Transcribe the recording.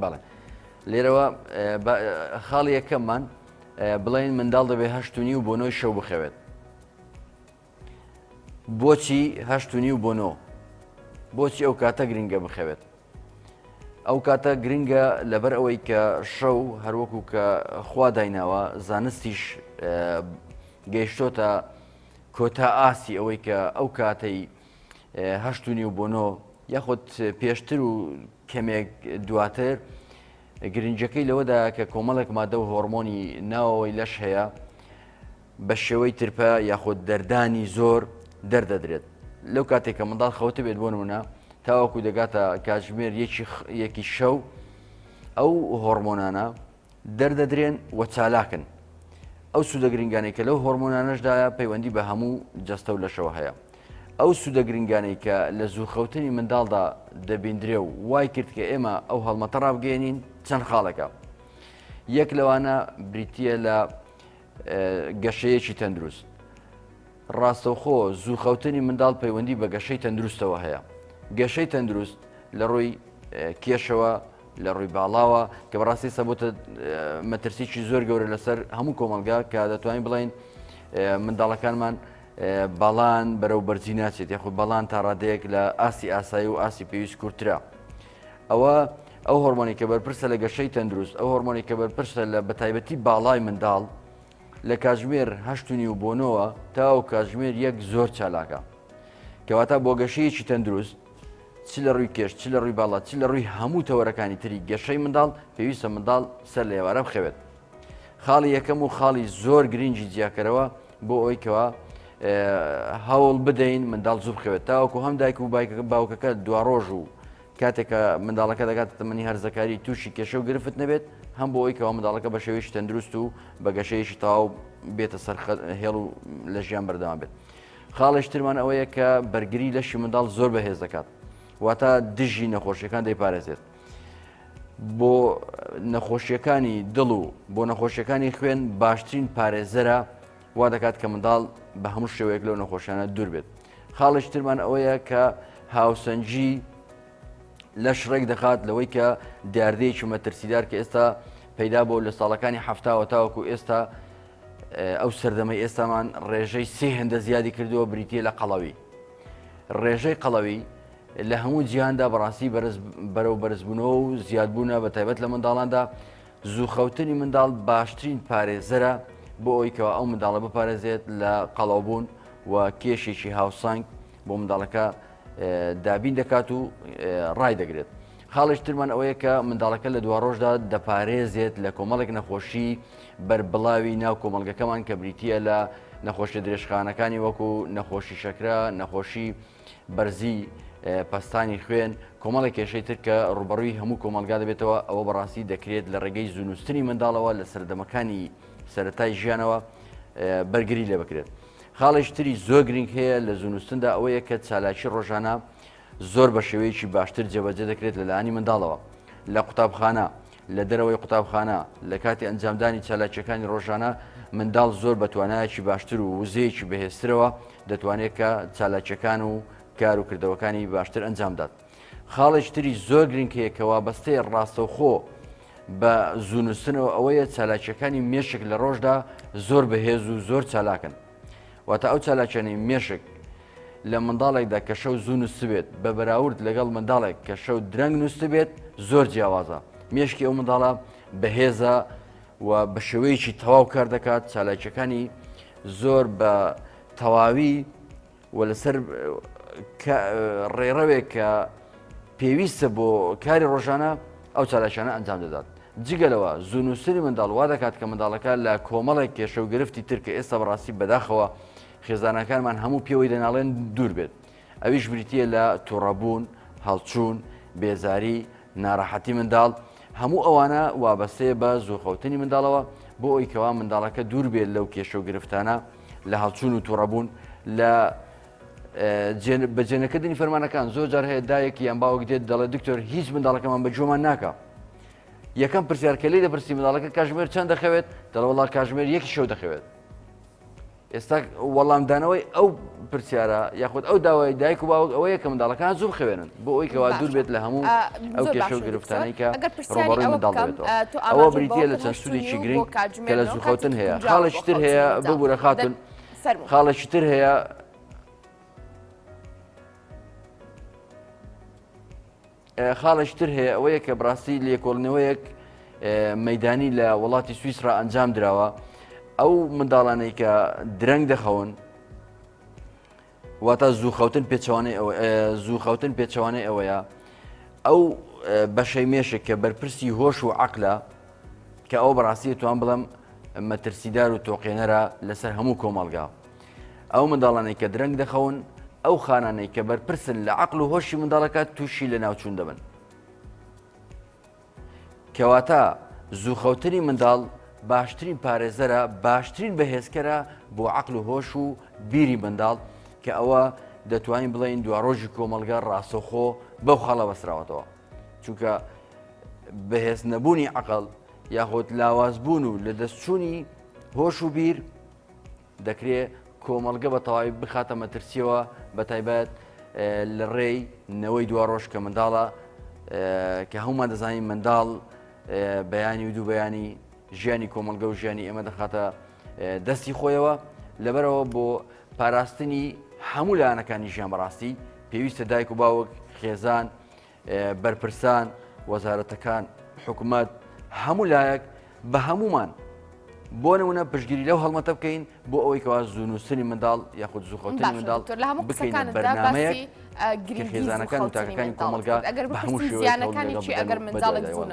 بەڵێ لێرەوە خاڵی یەکەممان بڵێن منداڵ دەبێ هەشت و نیو بۆ نۆی شەو بخەوێت. بۆچی هەشت و نیو بۆ نۆ؟ بۆچی ئەو کاتە گرنگە بخەوێت؟ ئەو کاتە گرنگە لەبەر ئەوەی کە شەو هەروەکو کە خوا دایناوە زانستیش گەیشتۆتە کۆتا ئاستی ئەوەی کە ئەو کاتەی هەشت و نیو بۆ نۆ یاخود پێشتر و کەمێک دواتر گرنگەکەی لەوەدا کە کۆمەڵێک مادە و هۆرمۆنی ناوەوەی لەش هەیە بە شێوەی ترپە یاخود دەردانی زۆر دەردەدرێت لەو کاتێک کە منداڵ خەوتبێت بۆ نمونە تاوەکو دەگاتە کاتژمێر یەکی شەو ئەو هۆرمۆنانە دەردەدرێن و چالاکن ئەو سوودە گرنگانەی کە لەو هۆرمۆنانەشدایە پەیوەندی بە هەموو جەستە و لەشەوە هەیە ئەو سوودە گرنگانەی کە لە زوو خەوتنی منداڵدا دەبیندرێ و وای کرد کە ئێمە ئەو هەڵمەتە ڕابگەێنین چەند خاڵێکە یەک لەوانە بریتە لە گەشەیەکی تەندروست. ڕاستەوخۆ زوو خەوتنی منداڵ پەیوەندی بە گەشەی تەندروستەوە هەیە. گەشەی تەندروست لە ڕووی کێشەوە، لە ڕووی باڵاوە کە بەڕاستی سەبوتە مەترسیی زۆر گەورە لەسەر هەموو کۆمەلگا کە دەتوانین بڵین منداڵەکانمان باڵان بەرەو بەرزی ناچێت یاخود باڵان تا ڕادەیەک لە ئاستی ئاسایی و ئاستی پێویست کورترا. ئەوە ئەو هۆرمۆنی کە بەرپرسە لە گەشەی تەندروست ئەو هۆرمۆنی کە بەرپرسە لە بەتایبەتی باڵای منداڵ لە کاتژمێر هەشت و نیو بۆ نۆوە تاو کاتژمێر یەک زۆر چالاکە کەواتە بۆ گەشەیەکی تەندروست چ لە ڕووی کێش چ لە ڕووی باڵا چ لە ڕووی هەموو تەوەرەکانی تری گەشەی منداڵ پێویستە منداڵ سەر لە ئێوارە بخەوێت خاڵی یەکەم و خاڵی زۆر گرنگی جیاکەرەوە بۆ ئەوەی کەوا هەوڵ بدەین منداڵ زوو بخەوێت تاوەکو هەم دایک و باوکەکە دواڕۆژ و کاتێک کە منداڵەکە دەگاتە تەمەنی هەرزەکاری تووشی کێشە و گرفت نەبێت هەم بۆ ئەوی کەوا منداڵەکە بە شێوەیەکی تەندروست و بە گەشەیەکی تەواو بێتە سەر هێڵ و لە ژیان بەردەوام بێت. خاڵێکی ترمان ئەوەیە کە بەرگری لەشی منداڵ زۆر بەهێز دەکات واتە دژی نەخۆشیەکان دەیپارێزێت. بۆ نەخۆشیەکانی دڵ و بۆ نەخۆشیەکانی خوێن باشترین پارێزەرە وا دەکات کە منداڵ بە هەموو شێوەیەک لەو نەخۆشیانە دوور بێت. خاڵێکی ترمان ئەوەیە کە هاوسەنگی لەش ڕێک دەخات لەوەی کە دیاردەیەکی مەترسیدار کە ئێستا پەیدا بۆ لە ساڵەکانی هەفتاوە تاوەکو ئێستا ئەو سەردەمەی ئێستامان ڕێژەی سێ هێندە زیادی کردووە بریتە لە قەڵەوی ڕێژەی قەڵەوی لە هەموو جیهاندا بەڕاستی بەرز بەرەو بەرزبوونەوە و زیادبوونە بە تایبەت لە منداڵاندا زوو خەوتنی منداڵ باشترین پارێزەرە بۆ ئەوی کەوا ئەو منداڵە بپارێزێت لە قەڵەوبوون و کێشێکی هاوسەنگ بۆ منداڵەکە دابین دەکات و ڕای دەگرێت. خاڵێکی ترمان ئەوەیە کە منداڵەکە لە دواڕۆژدا دەپارێزێت لە کۆمەڵێک نەخۆشی بەربڵاوی ناو کۆمەڵگەکەمان کە بریتییە لە نەخۆشیە درێژخانەکانی وەکو نەخۆشی شەکرە، نەخۆشی بەرزی پەستانی خوێن، کۆمەڵێک کێشەی تر کە ڕووبەڕووی هەموو کۆمەڵگا دەبێتەوە، ئەوە بەڕاستی دەکرێت لە ڕێگەی زوو نووستنی منداڵەوە لە سەردەمەکانی سەرەتای ژیانەوە بەرگری لێ بکرێت. خاڵێکی تری زۆر گرنگ هەیە لە زوو نووستندا ئەوەیە کە چالاکی ڕۆژانە زۆر بە شێوەیەکی باشتر جێبەجێ دەکرێت لەلایەنی منداڵەوە لە قوتابخانە، لە دەرەوەی قوتابخانە، لە کاتی ئەنجامدانی چالاکییەکانی ڕۆژانە منداڵ زۆر بە توانایەکی باشتر و وزەیەکی بەهێزترەوە دەتوانێت کە چالاکییەکان و کار و کردەوەکانی باشتر ئەنجام بدات. خاڵێکی تری زۆر گرنگ هەیە کە وابەستەیە ڕاستەوخۆ بە زوو نووستنەوە ئەوەیە چالاکییەکانی مێشک لە ڕۆژدا زۆر بەهێز و زۆر چالاکن. واتە ئەو چالاکیانەی مێشک لە منداڵێکدا کە شەو زوو نووسبێت بە بەراورد لەگەڵ منداڵێک کە شەو درەنگ نووسبێت زۆر جیاوازە مێشکی ئەو منداڵە بەهێزە و بە شێوەیەکی تەواو کار دەکات چالاکیەکانی زۆر بە تەواوی و لەسەر ڕێڕەوێک کە پێویستە بۆ کاری ڕۆژانە ئەو چالاکیانە ئەنجام دەدات. جگە لەوە زوو نووستنی منداڵ وا دەکات کە منداڵەکە لە کۆمەڵێک کێشە و گرفتی تر کە ئێستا بەڕاستی بەداخەوە خێزانەکانمان هەموو پێوەی دەناڵێن دوور بێت. ئەویش بریتییە لە توڕەبوون، هەڵچوون، بێزاری، ناڕەحەتی منداڵ، هەموو ئەوانە وابەستەیە بە زوو خەوتنی منداڵەوە بۆ ئەوی کەوا منداڵەکە دوور بێت لەو کێشە و گرفتانە لە هەڵچوون و توڕەبوون لە بەجێنەکردنی فەرمانەکان زۆر جار هەیە دایک یان باوک دێت دەڵێت دکتۆر هیچ منداڵەکەمان بە گوێمان ناکا یەکەم پرسیار کە لێی دەپرسی منداڵەکە کاژمێر چەند دەخەوێت دەڵێ وەڵا کاژمێر یەکی شەو دەخەوێت. ئێستا وەڵامدانەوەی ئەو پرسیارە یاخود ئەو داوای دایک و باوک ئەوەیە کە منداڵەکان زوو بخەوێنن بۆ ئەوی کەوا دوور بێت لە هەموو ئەو کێشە و گرفتانەی کە ڕووبەڕووی منداڵ دەبێتەوە. ئەوە بریتییە لە چەند سوودێکی گرنگ کە لە زووخەوتن هەیە. خاڵێکی تر هەیە ببورە خاتون خاڵێکی تر هەیە خاڵێکی تر هەیە ئەوەیە کە بڕاستی لێکۆڵینەوەیەک مەدانی لە وڵاتی سویسرا ئەنجام دراوە ئەو منداڵانەی کە درەنگ دەخەون واتە زوو خەوتن پێچوانەی زوو خەوتن پێچوانەی ئەوەیە ئەو بەشەی مێشک کە بەرپرسی هۆش و عقلە کە ئەو بەڕاستی توان بڵم مەترسیدار و تۆقێنەرە لەسەر هەموو کۆمەڵگا ئەو منداڵانەی کە درەنگ دەخەون، ئەو خانانەی کە بەرپرسن لە عەقڵ و هۆشی منداڵەکە تووشی لەناوچوون دەبن. کەواتە زووخەوتنی منداڵ باشترین پارێزەرە، باشترین بەهێزکەرە بۆ عەقڵ و هۆش و بیری منداڵ کە ئەوە دەتوانین بڵێین دواڕۆژی کۆمەڵگە ڕاستەوخۆ بەو خاڵە بەستراوەتەوە. چونکە بەهێز نەبوونی عەقڵ یاخود لاوازبوون و لەدەستچوونی هۆش و بیر دەکرێ کۆمەڵگە بە تەواوی بخاتە مەترسیەوە بە تایبەت لە ڕێی نەوەی دواڕۆژ کە منداڵە کە هەمومان دەزانین منداڵ بەیانی و دوو بەیانی ژیانی کۆمەڵگە و ژیانی ئێمە دەخاتە دەستی خۆیەوە لەبەرەوە بۆ پاراستنی هەموو لایەنەکانی ژیان بەڕاستی پێویستە دایک و باوک خێزان بەرپرسان، وەزارەتەکان، حکومەت، هەموو لایەک بە هەموومان بۆ نمونە پشتگیری لەو هەڵمەتە بکەین بۆ ئەوەی کەوا زوو نووسنی منداڵ یاخود زوو خەوتنی منداڵ بکەینە بەرنامەیەک کە خێزانەکان و تاکەکانی کۆمەڵگا بە هەموو شێوەیەک هەوڵی لەگەڵ بدەن و بەدوای دایوان.